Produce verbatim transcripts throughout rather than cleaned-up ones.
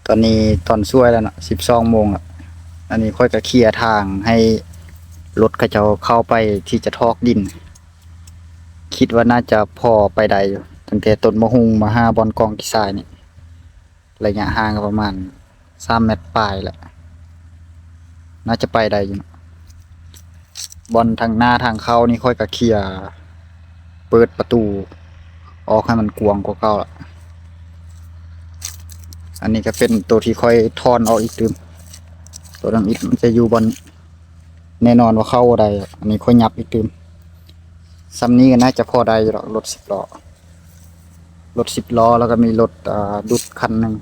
ตอนนี้ตอนสวยแล้วเนาะ สิบสองโมงแล้ว อันนี้ข้อยก็เคลียร์ทางให้รถเขาเจ้าเข้าไปที่จะถอกดิน คิดว่าน่าจะพอไปได้อยู่ ตั้งแต่ต้นมะฮุงมาหาบ่อนกองขี้ทรายนี่ ระยะห่างก็ประมาณสามเมตรปลายแหละ น่าจะไปได้อยู่เนาะ บ่อนทางหน้าทางเข้านี่ข้อยก็เคลียร์ เปิดประตูออกให้มันกว้างกว่าเก่าละ อันนี้ก็เป็นตัวที่ข้อยถอนออกอีกตื่ม ตัวทำอิฐมันจะอยู่บ่อนนี้ แน่นอนว่าเข้าบ่ได้ อันนี้ข้อยยับอีกตื่ม ส่ำนี้ก็น่าจะพอได้อยู่ดอก รถสิบล้อ รถสิบล้อ แล้วก็มีรถ อ่า ดุดคันหนึ่ง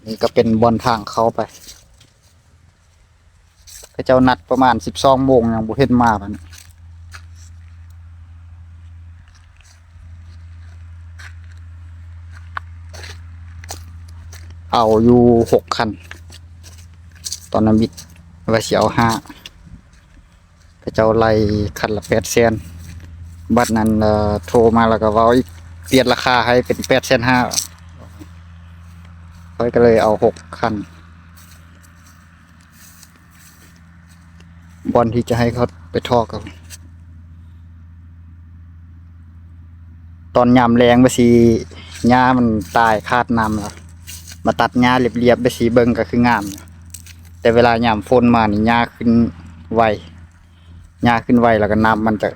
นี่ก็เป็นบ่อนทางเข้าไป เขาเจ้านัดประมาณสิบสองโมง ยังบ่เห็นมาปานนี้ เอาอยู่หกคัน ตอนนั้นบิดว่าสิเอาห้า เขาเจ้าไล่คันละแปดแสน บัดนั้น เอ่อ โทรมาแล้วก็เว้าอีก เปลี่ยนราคาให้เป็นแปดแสนห้า ข้อยก็เลยเอาหกคัน บ่อนที่จะให้เขาไปถอกเอา ตอนยามแล้งไปสิ หญ้ามันตายขาดน้ำแล้ว มาตัดหญ้าเรียบๆ ไปสิ เบิ่งก็คืองาม แต่เวลายามฝนมานี่ หญ้าขึ้นไว หญ้าขึ้นไวแล้วก็น้ำมันจะ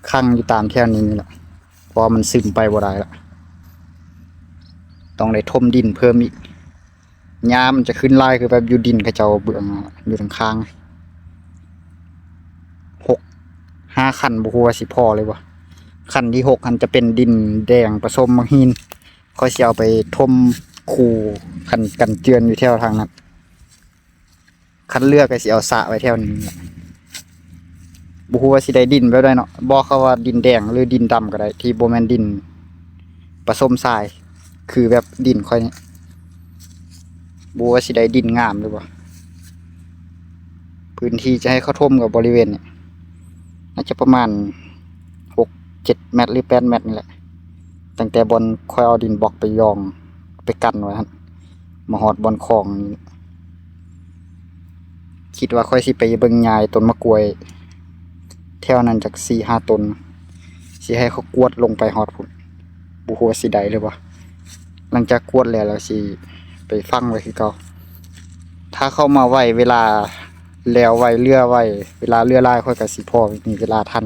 ขังอยู่ตามแถวนี้นี่แหละ เพราะว่ามันซึมไปบ่ได้ละ ต้องได้ถมดินเพิ่มอีก หญ้ามันจะขึ้นหลายคือแบบอยู่ดินเขาเจ้าเบื้องอยู่ทางข้าง หก ห้าคัน บ่ฮู้ว่าสิพอเลยบ่ คันที่หกหั้นจะเป็นดินแดงผสมหมากหิน ข้อยสิเอาไปถมคูกัน กันเจือนอยู่แถวทางนั้น คันเหลือก็สิเอาสระไว้แถวนี้แหละ บ่ฮู้ว่าสิได้ดินแบบใดเนาะ บอกเขาว่าดินแดงหรือดินดำก็ได้ ที่บ่แม่นดินผสมทราย คือแบบดินข้อยนี่ บ่ฮู้ว่าสิได้ดินงามหรือบ่ พื้นที่จะให้เขาถมกับบริเวณนี้ น่าจะประมาณหกเจ็ดเมตรหรือแปดเมตรนี่แหละ ตั้งแต่บ่อนข้อยเอาดินบล็อกไปยอง ไปกันไว้หั่น มาฮอดบ่อนคองนี่ คิดว่าข้อยสิไปเบิ่งยายต้นมะกล้วย แถวนั้นจักสี่ห้าต้น สิให้เขากวดลงไปฮอดพุ้น บ่ฮู้ว่าสิได้หรือบ่ หลังจากกวดแล้ว แล้วสิไปฝังไว้คือเก่า ถ้าเขามาไว เวลาแล้วไว เหลือไว เวลาเหลือหลาย ข้อยก็สิพอมีเวลาทัน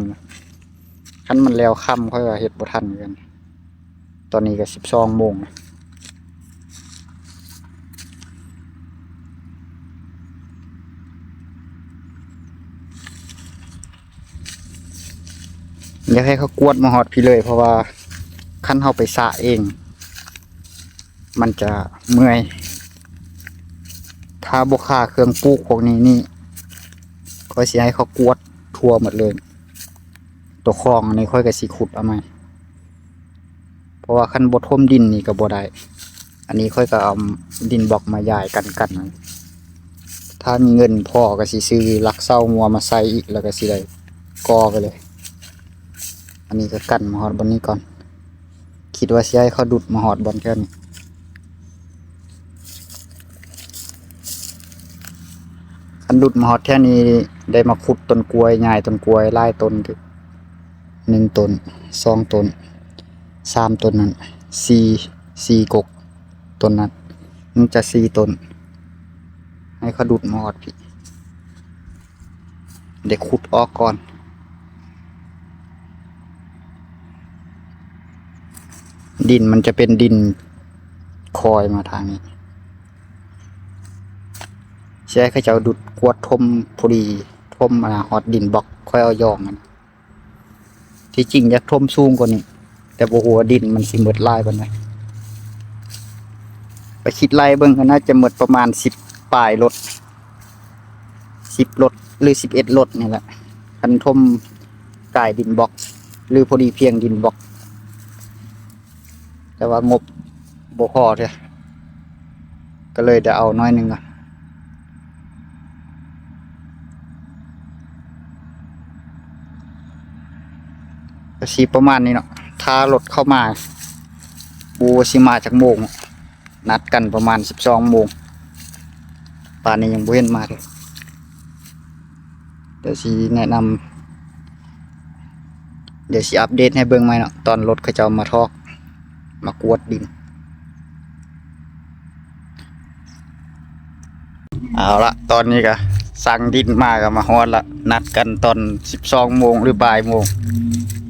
คันมันแล้วค่ำ ข้อยก็เฮ็ดบ่ทันคือกัน ตอนนี้ก็สิบสองโมงนะ อยากให้เขากวดมาฮอดพี้เลย เพราะว่าคันเฮาไปสระเอง มันจะเมื่อย ถ้าบ่ฆ่าเครื่องปลูกพวกนี้นี่ ข้อยสิให้เขากวดทั่วหมดเลย ตัวคองอันนี้ข้อยก็สิขุดเอาใหม่ เพราะว่าคันบ่ถมดินนี่ก็บ่ได้ อันนี้ข้อยก็เอาดินบล็อกมาย้ายกัน กันไว้ ถ้ามีเงินพอก็สิซื้อหลักเซ้างัวมาใส่อีก แล้วก็สิได้ก่อไปเลย อันนี้ก็กันมาฮอดบ่อนนี้ก่อน คิดว่าสิให้เขาดุดมาฮอดบ่อนแถวนี้ คันดุดมาฮอดแถวนี้ ได้มาขุดต้นกล้วย ย้ายต้นกล้วยหลายต้น หนึ่งต้น สองต้น สามต้นนั่น สี่ สี่กก ต้นนั้น มันจะสี่ต้น ให้เขาดุดมาฮอดพี้ ได้ขุดออกก่อน ดินมันจะเป็นดินคอยมาทางนี้ สิให้เขาเจ้าดุดกวดถมพอดี ถมอันน่ะฮอดดินบล็อก ค่อยเอายองมัน ที่จริงอยากถมสูงกว่านี้ แต่บ่ฮู้ว่าดินมันสิหมดหลายปานใด ไปคิดไล่เบิ่งก็น่าจะหมดประมาณสิบปลายรถ สิบรถ หรือสิบเอ็ดรถนี่แหละ คันถมกายดินบล็อก หรือพอดีเพียงดินบล็อก แต่ว่างบบ่พอเด้อ ก็เลยได้เอาน้อยหนึ่งก่อน ก็สิประมาณนี้เนาะ ถ้ารถเข้ามา บ่ฮู้ว่าสิมาจักโมง นัดกันประมาณสิบสองโมง ป่านนี้ยังบ่เห็นมาเลย เดี๋ยวสิแนะนำ เดี๋ยวสิอัปเดตให้เบิ่งใหม่เนาะ ตอนรถเขาเจ้ามาทอก มากวดดิน เอาละ ตอนนี้ก็สั่งดินมาก็มาฮอดละ นัดกันตอนสิบสองโมงหรือบ่ายโมง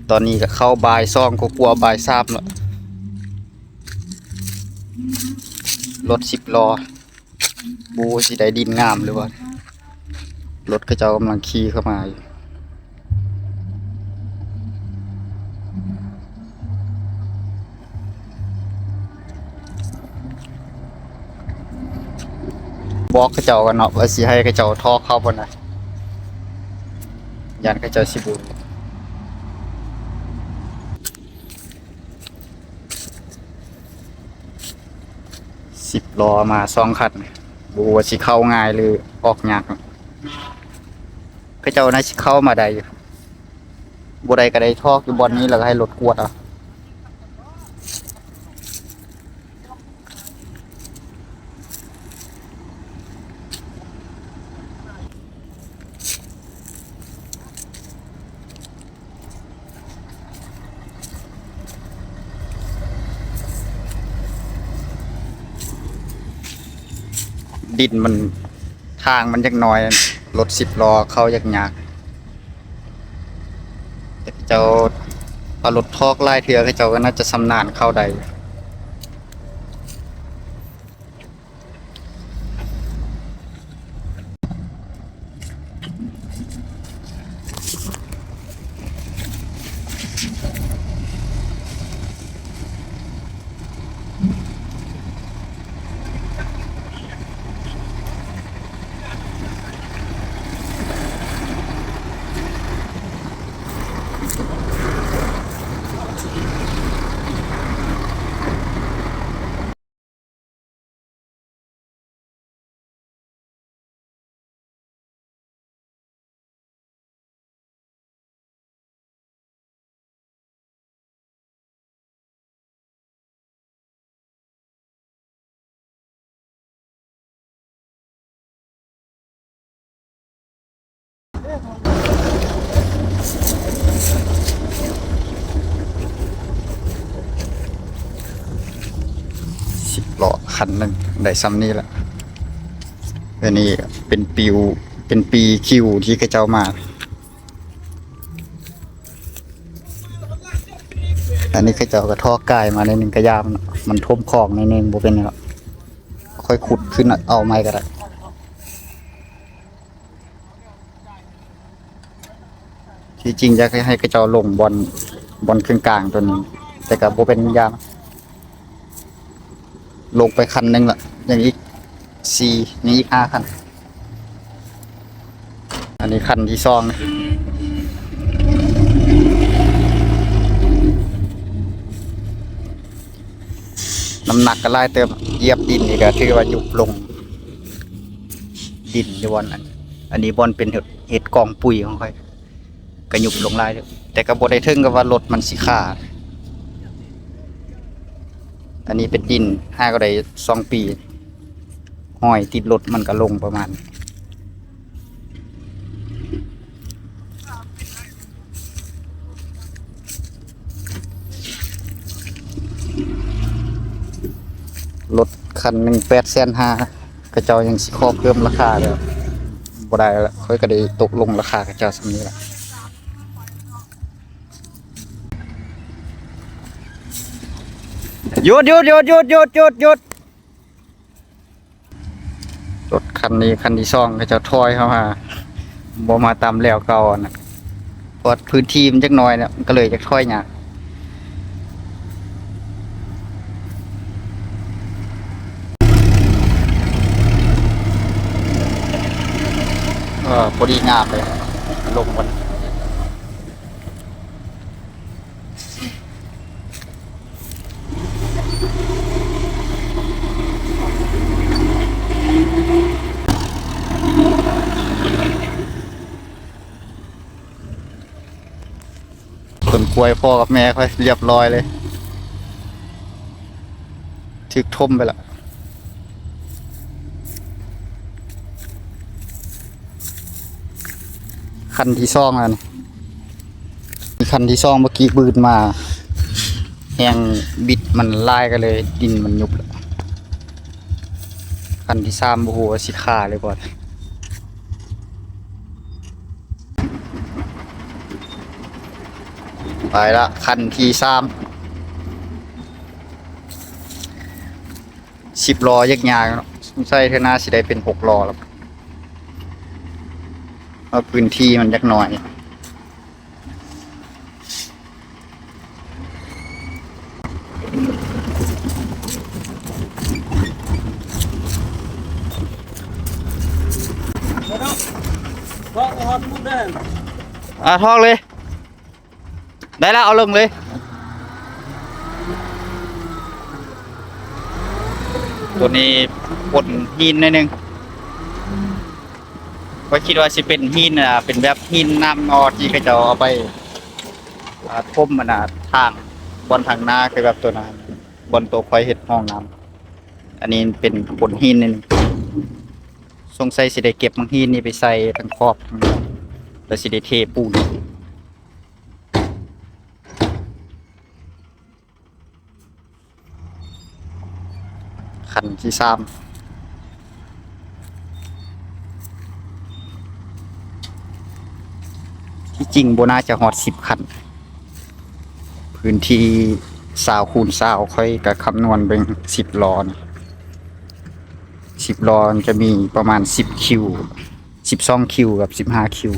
ตอนนี้ก็เข้าบ่ายสองกว่าๆ บ่ายสามละ รถสิบล้อ บ่ฮู้สิได้ดินงามหรือว่า รถเขาเจ้ากำลังขี่เข้ามาอยู่ บอกเขาเจ้ากันเนาะ ว่าสิให้เขาเจ้าทอกเข้าบ่นะ ย้านเขาเจ้าสิบ่ สิบล้อมาสองคัน บ่ฮู้ว่าสิเข้าง่ายหรือออกยาก เขาเจ้าน่าสิเข้ามาได้อยู่ บ่ได้ก็ได้ทอกอยู่บ่อนนี้ แล้วก็ให้รถกวดเอา ดินมัน ทางมันจักหน่อย รถสิบล้อเข้ายากๆ แต่เจ้า ถ้ารถทอกหลายเทื่อ เขาเจ้าก็น่าจะชำนาญเข้าได้ สิบล้อคันหนึ่งได้ส่ำนี้ละ อันนี้เป็นปีว เป็นปีคิวที่เขาเจ้ามา อันนี้เขาเจ้าก็ทอกกายมาหน่อยหนึ่ง ก็ย่ามัน มันท่วมคลองหน่อยหนึ่ง บ่เป็นหยังหรอก ค่อยขุดขึ้นเอาใหม่ก็ได้ ที่จริงอยากให้เขาเจ้าลงบ่อน บ่อนครึ่งกลางตัวนี้ แต่ก็บ่เป็นหยัง ลงไปคันหนึ่งละ ยังอีกสี่ ยังอีกห้าคัน อันนี้คันที่สองนะ น้ำหนักก็หลายเติบ เหยียบดินนี่ก็ถือว่ายุบลง ดินอยู่บ่อนนั้น อันนี้บ่อนเป็นเฮ็ด เฮ็ดกองปุ๋ยของข้อย ก็ยุบลงหลายเด้อ แต่ก็บ่ได้ถึงกับว่ารถมันสิคา อันนี้เป็นดิน หาก็ได้สองปี ฮอยติดรถมันก็ลงประมาณ รถคันหนึ่งแปดแสนห้า เขาเจ้ายังสิขอเพิ่มราคาเลย บ่ได้ละ ข้อยก็ได้ตกลงราคาเขาเจ้าส่ำนี้ละ หยุด หยุด หยุด หยุด หยุด หยุด หยุด รถคันนี้คันที่สองเขาเจ้าถอยเข้ามา บ่มาตามแลวเก่าอะนะ เพราะพื้นที่มันจักหน่อยเนี่ย มันก็เลยจะถอยยาก เออ พอดีงามเลย ลงมัน ต้นกล้วยพ่อกับแม่ข้อยเรียบร้อยเลย ถูกถมไปละ คันที่สองแล้วนี่ คันที่สองเมื่อกี้บืนมา แฮงบิดมันหลายก็เลยดินมันยุบแล้ว คันที่สามบ่ฮู้ว่าสิคาหรือบ่ ไปละ คันที่สาม สิบล้อยักยากเนาะ สงสัยเทื่อหน้าสิได้เป็นหกล้อแล้ว เพราะพื้นที่มันยักน้อย อ่ะ ทอกเลย ได้แล้ว เอาลงเลย ตัวนี้ปนหินหน่อยหนึ่ง ก็คิดว่าสิเป็นหิน อ่า เป็นแบบหินน้ำนอที่เขาเจ้าเอาไป อ่า ถมมันน่ะ ทางบ่อนทางนา คือแบบตัวนั้น บ่อนตัวคอยเฮ็ดห้องน้ำ อันนี้เป็นปนหินหน่อยหนึ่ง สงสัยสิได้เก็บมังหินนี่ไปใส่ทางขอบทางนั้น แล้วสิได้เทปูน คันที่สาม ที่จริงบ่น่าจะฮอดสิบคัน พื้นที่ซาวคูณซาว ข้อยก็คำนวณเบิ่ง สิบล้อนี่ สิบล้อมันจะมีประมาณสิบคิว สิบสองคิวกับสิบห้าคิว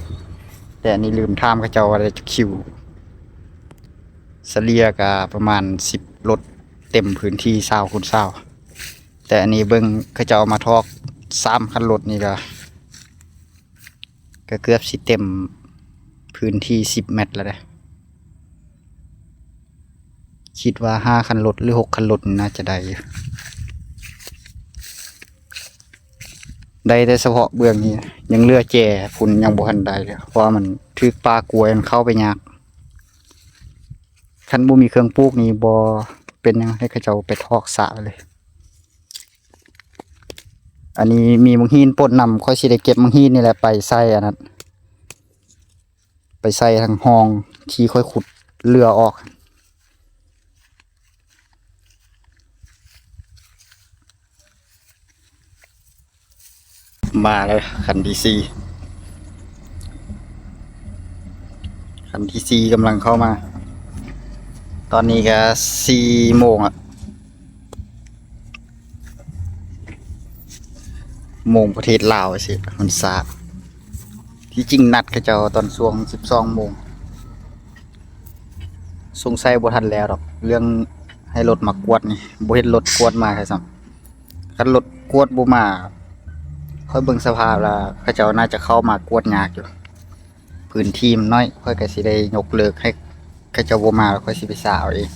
แต่อันนี้ลืมถามเขาเจ้าว่าได้จักคิว เฉลี่ยก็ประมาณสิบรถเต็มพื้นที่ซาวคูณซาว แต่อันนี้เบิ่งเขาเจ้าเอามาทอกสามคันรถนี่ก็ ก็เกือบสิเต็มพื้นที่สิบแมตช์แล้วเด้ คิดว่าห้าคันรถหรือหกคันรถนี่น่าจะได้อยู่ ได้แต่เฉพาะเบื้องนี้ ยังเหลือแจพุ้นยังบ่ทันได้เลย เพราะว่ามันถืกป่ากล้วย มันเข้าไปยาก คันบ่มีเครื่องปลูกนี่บ่เป็นหยัง ให้เขาเจ้าไปทอกสระเลย อันนี้มีมังหินปนนำ ข้อยสิได้เก็บมังหินนี่แหละไปใส่อันนั้น ไปใส่ทางห้องที่ข้อยขุดเหลือออก มาแล้ว คันที่สี่ คันที่สี่กำลังเข้ามา ตอนนี้ก็สี่โมงอะ โมงประเทศลาวสิ มันช้า ที่จริงนัดเขาเจ้าตอนช่วงสิบสองโมง สงสัยบ่ทันแล้วดอก เรื่องให้รถมากวดนี่ บ่เห็นรถกวดมาเลยซ้ำ คันรถกวดบ่มา ข้อยเบิ่งสภาพแล้ว เขาเจ้าน่าจะเข้ามากวดยากอยู่ พื้นที่มันน้อย ข้อยก็สิได้ยกเลิกให้เขาเจ้าบ่มา แล้วข้อยสิไปสาวเอง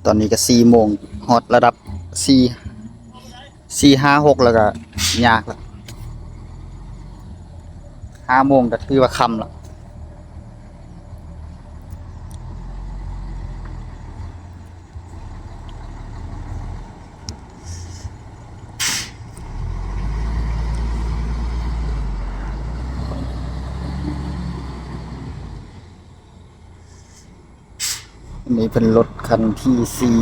ตอนนี้ก็สี่โมง ฮอดระดับสี่ สี่ ห้า หก แล้วก็ยากละ ห้าโมงก็ถือว่าค่ำละ อันนี้เป็นรถคันที่สี่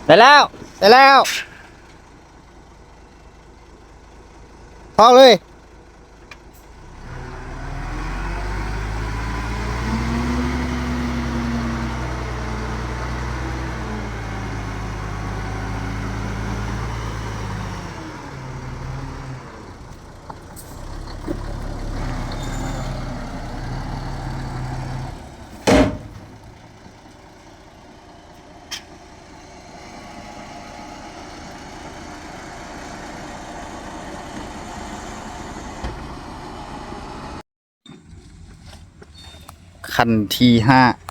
ได้แล้ว ได้แล้ว ทอกเลย คันที่ห้า เ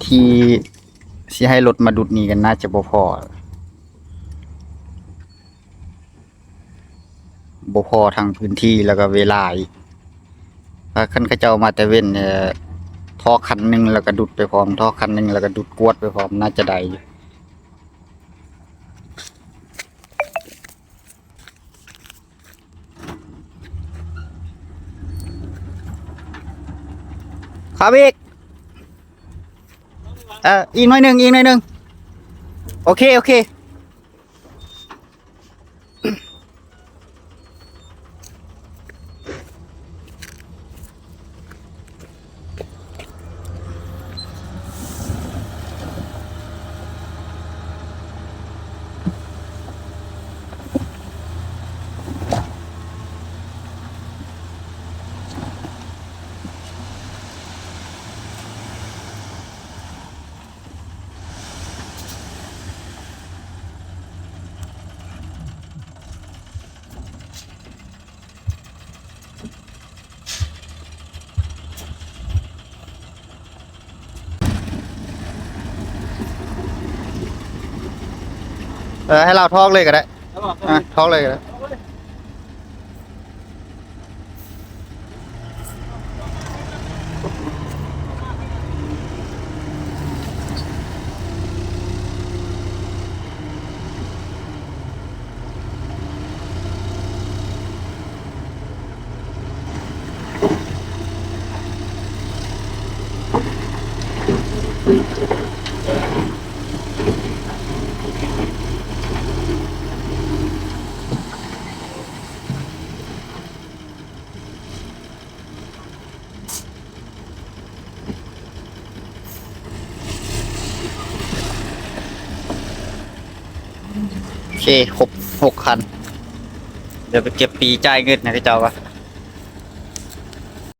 ที่สิให้รถมาดุดนี่ก็น่าจะบ่พอ บ่พอทั้งพื้นที่แล้วก็เวลาอีก ถ้าคันเขาเจ้ามาแต่เว็นเนี่ย ทอคันหนึ่งแล้วก็ดุดไปพร้อม ทอคันหนึ่งแล้วก็ดุดกวดไปพร้อม น่าจะได้อยู่ ครับอีก เอ่อ อีกหน่อยหนึ่ง อีกหน่อยหนึ่ง โอเค โอเค เออ ให้เราทอกเลยก็ได้ ครับผม อ่ะ ทอกเลยก็ได้ โอเค ครบหกคัน เดี๋ยวไปเก็บปีจ่ายเงินให้เขาเจ้าก่อน